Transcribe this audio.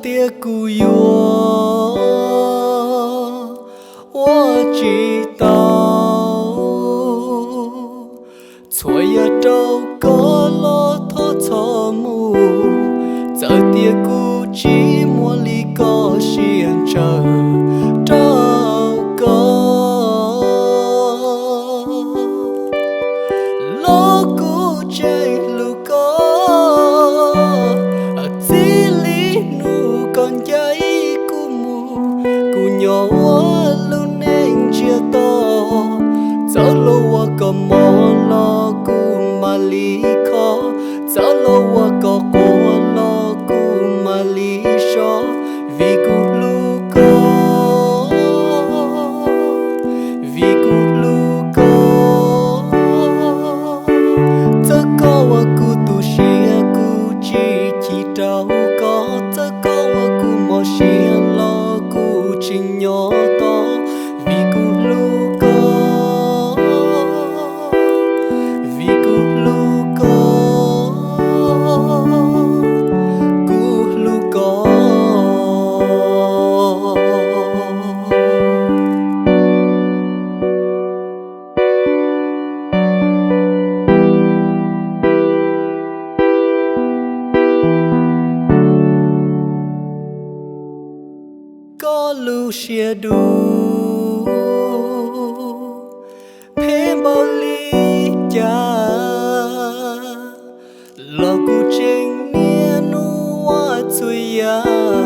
Tias kuv yuav ua tsis tau, txhua yam rau koj los thov txhob mus. Txawm tias kuv tsis muaj li koj siab ntshaw rau koj, los kuv tseem hlub koj. Txij li hnub koj ncaim kuv mus, kuv nyob ua lub neej ntsiag to. Txawm luag ua koj mob los kuv mam li kho, txawm luag ua koj quaj los kuv mam li so, vim kuv hlub koj, vim kuv hlub koj. Txawm koj ua kuv tu siab, kuv tsis chim rau koj. Txawm koj ua kuv mob siab los kuv tseem nyob tos, vim kuv hlub koj, vim kuv hlub koj, kuv hlub koj. Koj lub siab dub phem npaum li cas los kuv tseem niaj hnub ua txhua yam.